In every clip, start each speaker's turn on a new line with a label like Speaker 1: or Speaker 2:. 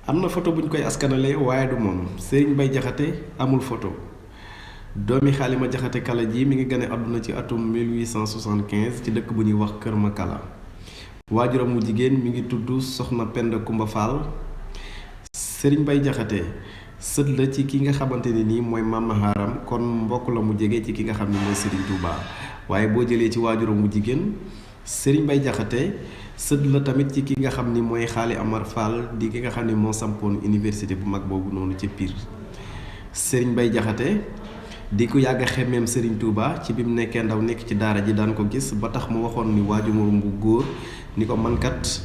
Speaker 1: am na photo buñ koy askanale waaye du moom Serigne Bay Jaxate amul photo doomi Xaalima Jaxate Kala ji mi ngi gane àdduna ci atum 1875 ci dëkk bu ñuy wax Kër Makala waajuram mu jigéen mi ngi tudd Soxna Penda Kumba Fall. Serigne Bay Jaxate sët la ci ki nga xamante ne nii mooy Maam Maharam kon mbokk la mu jege ci ki nga xam ne mooy Serigne Touba waaye boo jëlee ci waajuram mu jigéen Serigne Bay Jaxate sët la tamit ci ki nga xam ni mooy Xaali Amar Fall di ki nga xam ne moo sampoon université bu mag boobu noonu ca Pire. Serigne Bay Jaxate di ko yàgg a xemmeem Serigne Touba ci bi mu nekkee ndaw nekk ci daara ji daan ko gis ba tax mu waxoon ni waajuram bu góor ni ko mankat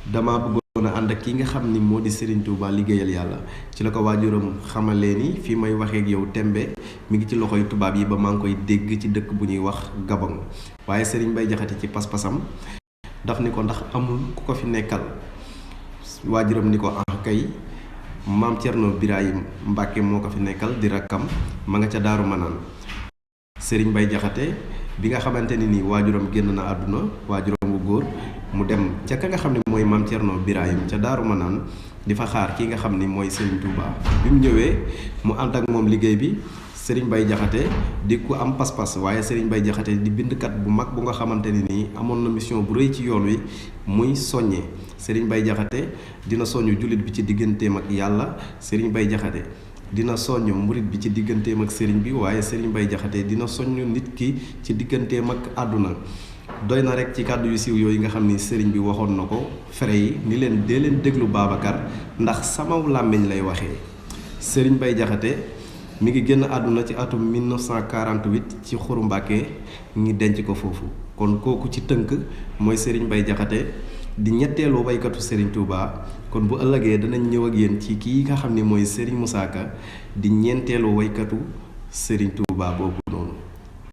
Speaker 1: dama bëggoon a ànd ak ki nga xam ni moo di Serigne Touba liggéeyal yàlla ci la ko waajuram xamalee ni fii may waxee ak yow tembe mi ngi ci loxoy tubaab yi ba maa ngi koy dégg ci dëkk bu ñuy wax Gabon waaye Serigne Bay Jaxate ci pas-pasam daf ni ko ndax amul ku ko fi nekkal waajuram ni ko kay maam Cerno Birahim Mbàkke moo ko fi nekkal di rakkam ma nga ca Daaru Manaan. Serigne Bay Jaxate bi nga xamante ni nii waajuram génn na àdduna waajuram bu góor mu dem ca ka nga xam ne mooy maam Cerno Birahim ca Daaru Manaan di fa xaar ki nga xam ni mooy Serigne Touba bi mu ñëwee mu ànd ak moom liggéey bi. Serigne Bay Jaxate di ku am pas-pas waaye Serigne Bay Jaxate di bindkat bu mag bu nga xamante ni nii amoon na mission bu rëy ci yoon wi muy soññee Serigne Bay Jaxate dina soññ jullit bi ci digganteem ak yàlla Serigne Bay Jaxate dina soññ murit bi ci digganteem ak Serigne bi waaye Serigne Bay Jaxate dina soññ nit ki ci digganteem ak àdduna. doy na rek ci kàddu yu siiw yooyu nga xam ni Serigne bi waxoon na ko fere yi ni leen dee leen déglu Babacar ndax samaw làmmiñ lay waxee. Serigne Bay Jaxate mi ngi génn àdduna ci atum 1948 ci Xuru Mbàkke ngi denc ko foofu kon kooku ci tënk mooy Serigne Bay Jaxate di ñetteelu waykatu Serigne Touba kon bu ëllëgee danañ ñëw ak yéen ci kii nga xam ni mooy Serigne Moussa Ka di ñeenteelu waykatu Serigne Touba boobu noonu.